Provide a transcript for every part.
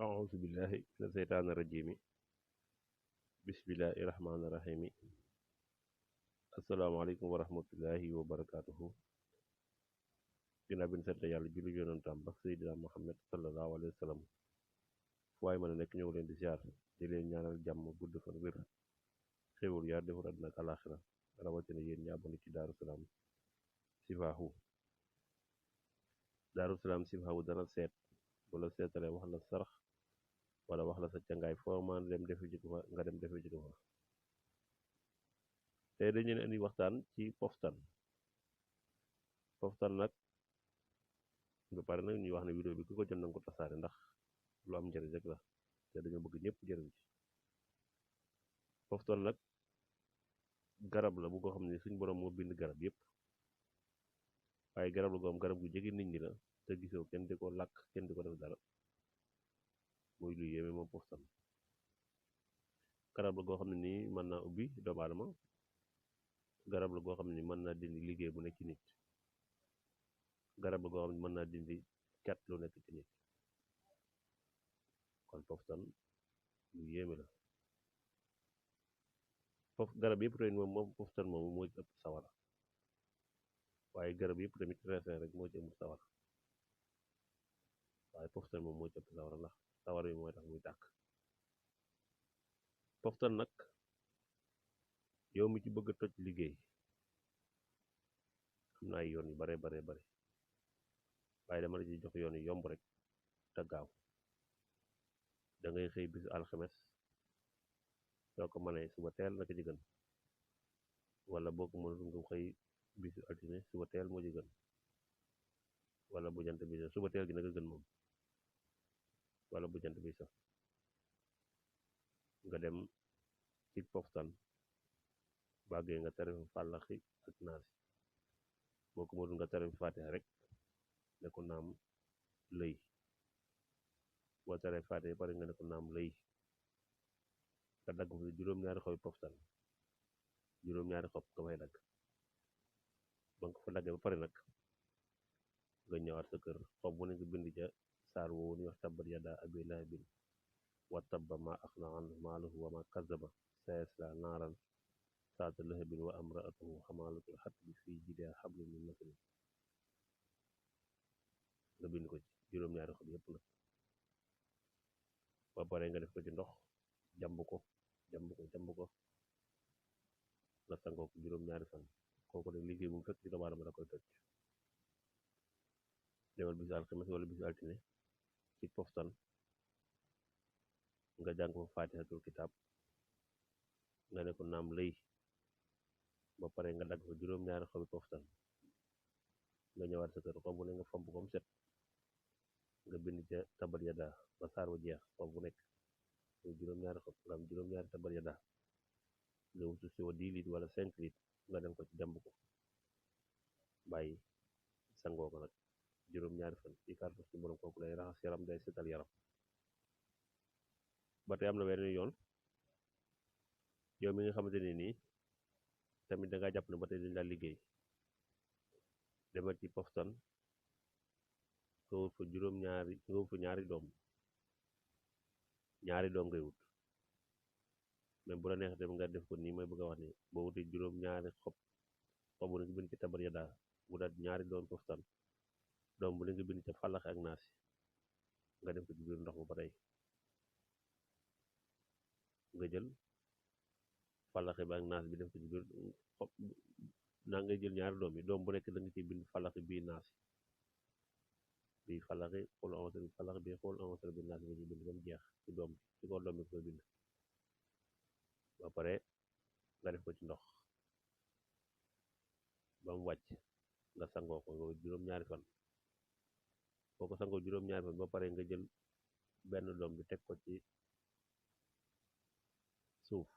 أعوذ بالله من الشيطان الرجيم بسم الله الرحمن الرحيم asalaamaaleykum wa rahmatullahi wa barakaatuhu ginnaaw bi ñu sant yàlla julli yonentam ba Seydina Muhammad sallallahu alayhi wa sallam fu waay mën a nekk ñëw leen di ziar di leen ñaanal jàmm gudd fan wér xéwal yaar defar àddina ak alaxira rawatina yéen ñi abonné ci Daaru Salaam Sifaahu Daaru Salaam Sifaahu dana seet wala seetale wax la sarax wala wax la sa cangaay foo mën dem defe ji ko fa nga dem defe ji ko fa tey dañu leen indi waxtaan ci poftan nag ba pare nag ñuy wax ne vidéo bi ku ko jot nanga ko tasaare ndax lu am njëriñ rek la te dañoo bëgg ñëpp jëriñ ci poftan nag garab la bu ko xam ne suñ borom moo bind garab yëpp waaye garab la goo xam garab gu jege nit ñi la te gisoo kenn di ko làkk kenn di ko def dara muy lu yéeme moom poftan garab la goo xam ne nii mën naa ubbi doomu aadama garab la goo xam ne nii mën naa dindi liggéey bu nekk ci nit garab la goo xam ne mën naa dindi cat lu nekk ci nit kon poftan lu yéeme la garab yëpp tamit moom poftan moomu moo ci ëpp sawara waaye garab yëpp tamit reesin rek moo ci ëpp sawara waaye poftan moom moo ci ëpp sawara ndax sawara yi mooy tax muy tàkk poftan nag yow mi ci bëgg a toj liggéey am na ay yoon yu bare waaye dama la ci jox yoon yu yomb rek te gaaw da ngay xëy bisu alxames soo ko mënee suba teel naka ci gën wala boo ko mënul nga xëy bisu altine suba teel moo ci gën wala bu jant bi suba teel gi naka gën moom wala bu jant bi sax nga dem ci poftan bàggee nga tere fa fàllaxi ak naasi boo ko mënul nga tere fa faatiha rek ne ko naam lëy boo teree faatiha pare nga ne ko naam lëy nga dagg fa juróom-ñaari xobi poftan juróom-ñaari xob nga fay dagg ba nga ko fa daggee ba pare nag nga ñëwaat sa kër xob bu ne nga bind ca saar woowu ni wax tabbat yadaa abii lahabin wa tabba maa aghnaa anhu maaluhu wa maa kazzaba sayaslaa naaran zaata lahabin wa imra'atuhu hammaalatal hatab fii jiidihaa hablum min masad nga bind ko ci juróom-ñaari xob yépp nag ba pare nga def ko ci ndox jàmb ko nga sangoo ko juróom-ñaari fan kooku nag liggéey bu mu fekk ci doomu aadama da koy toj demal bisu alxames wala bisu altine ci poftan nga jàng fa faatihatul kitaab nga ne ko naam lëy ba pare nga dagg fa juróom-ñaari xobi poftan nga ñëwaat sa kër xob bu ne nga fomp ko mu set nga bind ca tabbat yadaa ba saar wa jeex xob bu nekk muy juróom-ñaari xob nga am juróom-ñaari tabbat yadaa nga wutu si wa 10 litres wala 5 litres nga dem ko ci jàmb ko bàyyi sangoo ko nag juróom-ñaari fan ci kàttan suñu borom kooku lay raxas yaram day setal yaram ba tey am na beneen yoon yow mi nga xamante ne nii tamit da ngaa jàpp ne ba tey dañ laa liggéey demal ci poftan nga wut fa ñaari doom ngay wut même bu la neexee tamit nga def ko nii may bëgg a wax ni boo wutee juróom-ñaari xob bu ne nga bind ci tabbat yadaa bu daal ñaari doom poftan doom bu ne nga bind ca fàllaxe ak naasi nga def ko ci biir ndox ba tey nga jël fàllaxe bi ak naas bi def ko ci biir xob naa ngay jël ñaari doom yi doom bu nekk da nga ciy bind fàllaxe bii naasi bii fàllaxe xool amasal bi fàllaxe bii xool amasal bi naasi nga ci bind ba mu jeex ci doom bi ci kaw doom bi koy bind ba pare nga def ko ci ndox ba mu wàcc nga sangoo ko nga juróom-ñaari fan boo ko sangoo juróom-ñaari fan ba pare nga jël benn doom bi teg ko ci suuf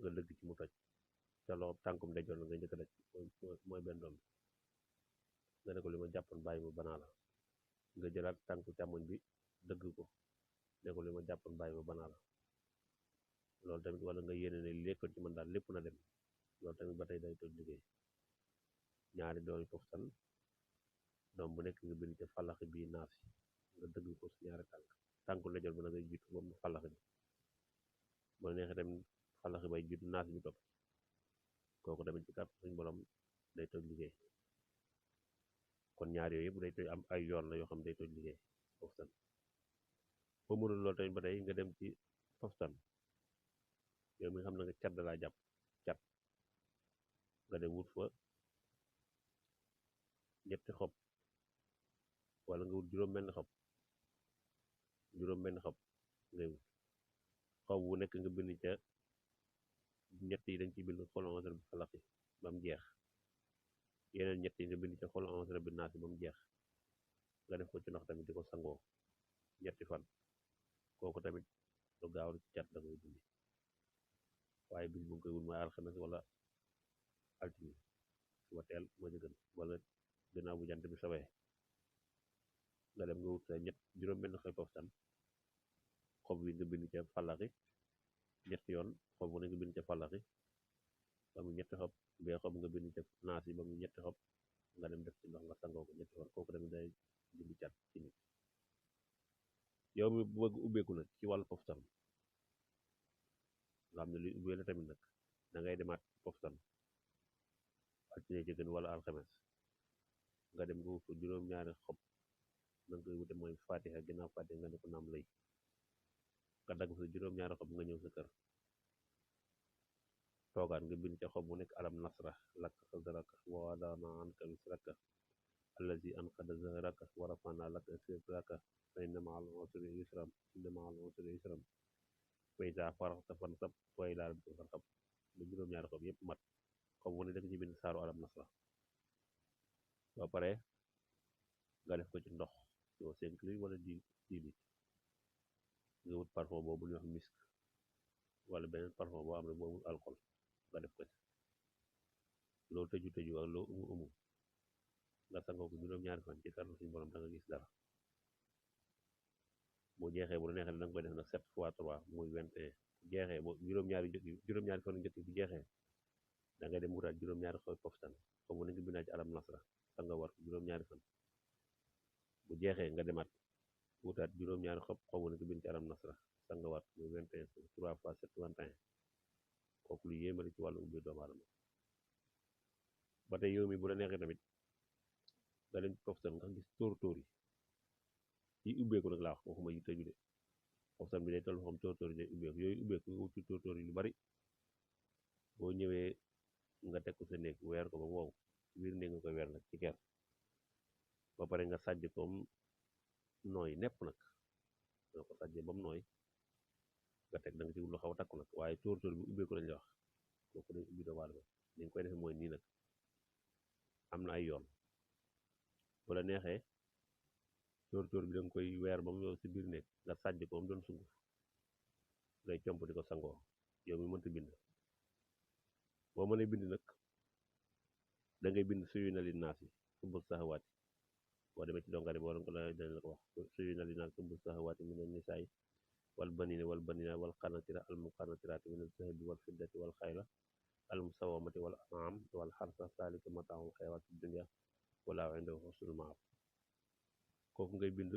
nga dëgg ci mu toj sa loxo tànkum ndeyjoor nga njëkk a daj mooy benn doom bi nga ne ko li ma jàppoon bàyyi ma banaa la nga jëlaat tànku càmmoñ bi dëgg ko ne ko li ma jàppoon bàyyi ma banaa la loolu tamit wala nga yéene ne lekkoon ci man daal lépp na dem loolu tamit ba tey day toj liggéey ñaari doomi poftan doom bu nekk nga bind ca fàllaxi bii naasi nga dëgg ko su ñaari tànk tànku ndeyjoor bi na ngay jiitu ba mu fàllaxi bi bu la neexee tamit fàllaxi bay jiitu naas bi topp kooku tamit ci kàttan suñu borom day toj liggéey kon ñaar yooyu yëpp day toj am ay yoon la yoo xam day toj liggéey poftan boo mënul loolu tamit ba tey nga dem ci poftan yow mi nga xam ne nga cat da laa jàpp cat nga dem wut fa ñetti xob wala nga wut juróom-benn xob ngay wut xob wu nekk nga bind ca ñett yi dañ ci bind xul a'uuzu bi falaq ba mu jeex yeneen ñett yi nga bind ca xul a'uuzu bi naas ba mu jeex nga def ko ci ndox tamit di ko sangoo ñetti fan kooku tamit lu gaaw ci cat da koy dindi waaye bis bu nga koy wut mooy alxames wala altine suba teel moo ci gën wala gannaaw bu jant bi sowee nga dem nga wut sa juróom-benn xoy poftan xob wi nga bind ca fàllaxi ñetti yoon xob bu ne nga bind ca fàllaxi ba mu ñetti xob bee xob nga bind ca naas yi ba mu ñetti xob nga dem def ci ndox nga sangoo ko ñetti fan kooku tamit day dindi cat ci nit yow mi bëgg ubbeeku nag ci wàllu poftan nga xam ne luy ubbee la tamit nag da ngay demaat poftan altine ci gën wala alxames nga dem nga wut ko juróom-ñaari xob na nga koy wute mooy fatiha ginnaaw fatiha nga ne ko naam lay nga dagg sa juróom-ñaari xob nga ñëw sa kër toogaat nga bind ca xob bu nekk alam nasra laka sadraka wa wadana anka wisraka allazi anqada zahraka wa rafana laka sidraka fa inna ma'al usri yusran inna ma'al usri yusran fa iza faraghta fansab wa ila rabbika farghab ba juróom-ñaari xob yëpp mat xob bu ne da nga ci bind saaru alam nasra ba pare nga def ko ci ndox yow 5 litres wala 10 litres nga wut parfum boobu ñuy wax misk wala beneen parfum boo xam ne boo wut alcool nga def ko ci loo tëju ak loo umu nga sangoo ko juróom-ñaari fan ci kàttan suñu borom da nga gis dara boo jeexee bu la neexee da nga koy def nag 7 fois 3 muy 21 jeexee bo juróom-ñaari fan njëkk bi jeexee da ngay dem wutaat juróom-ñaari xoy poftan comme na nga bindaa ci alam nasra sanga war ko juróom-ñaari fan bu jeexee nga demaat wutaat juróom-ñaari xob na nga bind ci alam nasra sanga war muy 21 3 fois 7 21 kooku lu yéeme la ci wàllu ubbi doomu aadama ba tey yow mi bu la neexee tamit nga dem ci poftan nga gis tóor-tóor yi ubbeeku nag laa wax waxuma yi tëju de poftan bi day toll xam tóor-tóor yi day ubbeeku yooyu ubbeeku nga wut ci tóor-tóor yi lu bari boo ñëwee nga teg ko sa néeg weer ko ba wow ci biir néeg nga koy weer nag ci ker ba pare nga sàjj koom nooy nepp nag nga ko sàjjee ba mu nooy nga teg da nga ci wut lu xaw a takku nag waaye tóor-tóor bi ubbeeku lañ la wax kooku day ubbi doomu aadama ni nga koy defee mooy nii nag am na ay yoon bu la neexee tóor-tóor bi da nga koy weer ba mu yow si biir néeg nga sàjj ko mu doon sunguf ngay comp di ko sangoo yow mi mënta bind boo mënee bind nag da ngay bind suyu na li naas yi sumbul saxawaati boo demee ci dongari boo ko la dañ la ko wax suyu na li naas sumbul saxawaati min an-nisaa wal banina wal qanaatira al muqanatiraati min az-zahabi wal fiddati wal xayla al musawwamati wal an'aam wal harsa zaalika mataa'ul hayawaati dunya wallaahu indahu husnul ma'aab kooku ngay bind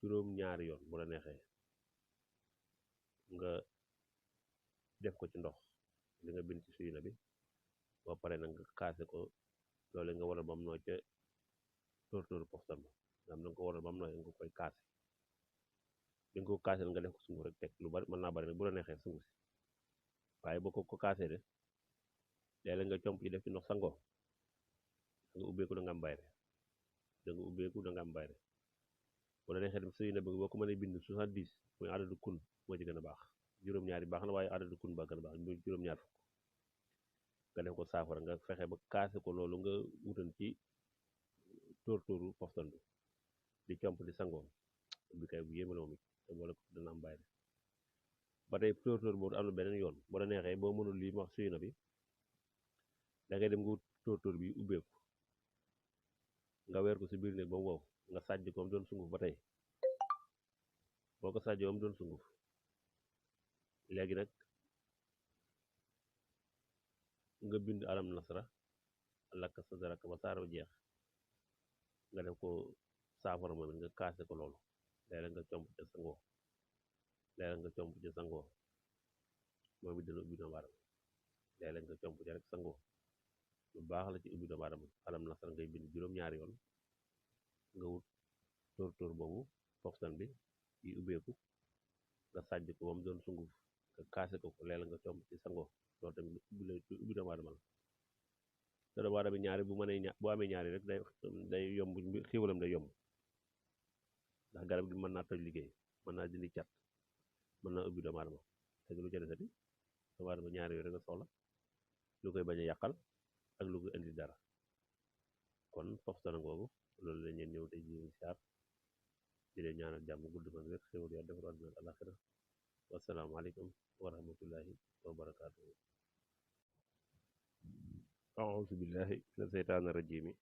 juróom-ñaari yoon bu la neexee nga def ko ci ndox li nga bind ci suy na bi boo pare nag nga kaase ko loole nga waral ba mu nooy ca tóor-tóoru poftan ba nga xam na nga ko waral ba mu nooy nga koy kaase bi nga ko kaaseel nga def ko sunguf rek teg lu bari mën naa bari nag bu la neexee sunguf si waaye boo ko kaasee de léeg-léeg nga comp yi def ci ndox sangoo da nga ubbeeku da nga am bayre bu la neexee dem suy na bi boo ko mënee bind 70 muy adadu kun moo ci gën a baax juróom-ñaari baax na waaye adadu kun ba gën a baax muy juróom-ñaar fukk nga def ko saafara nga fexe ba kaase ko loolu nga wutan ci tóor-tóoru poftan bi di comp di sangoo bi kay bu yéeme la moom it te boole ko dana am bayre ba tey tóor-tóor boobu am na beneen yoon bu la neexee boo mënul lii ma wax suy na bi da ngay dem nga wut tóor-tóor bi ubbeeku nga weer ko si biir néeg ba mu wow nga sàjj ko am doon sunguf ba tey boo ko sàjjoo am doon sunguf léegi nag nga bind alam nasra laka sadraka ba saaro jeex nga def ko saafara moom it nga kaase ko loolu léeg-léeg nga comp ca sangoo léeg-léeg nga comp ca sangoo moom it dana ubbi doomu aadama léeg-léeg nga comp ca rek sangoo lu baax la ci ubbi doomu aadama alam nasara ngay bind juróom-ñaari yoon nga wut tóor boobu poftan bi yi ubbeeku nga sàjj ko ba mu doon sunguf nga kaase ko léeg-léeg nga comp ci sangoo loolu tamit lu ubbi doomu aadama la te doomu aadama ñaari bu amee ñaari rek day yomb xiiwalam day yomb ndax garab gi mën naa toj liggéey mën naa dindi cat mën naa ubbi doomu aadama te lu ca desati doomu aadama ñaari yooyu rek nga soxla lu koy bañ a yàqal ak lu koy indi dara kon poftana ngoogu loolu la ñeen ñëw tey ji siyaar di leen ñaanal jàmm gudd fan wér xéwal yàlla defar àdduna ak àlaxira wasalaamaaleykum wa rahmatullahi wa barakaatuhu auzu billahi mina seytaani rajimi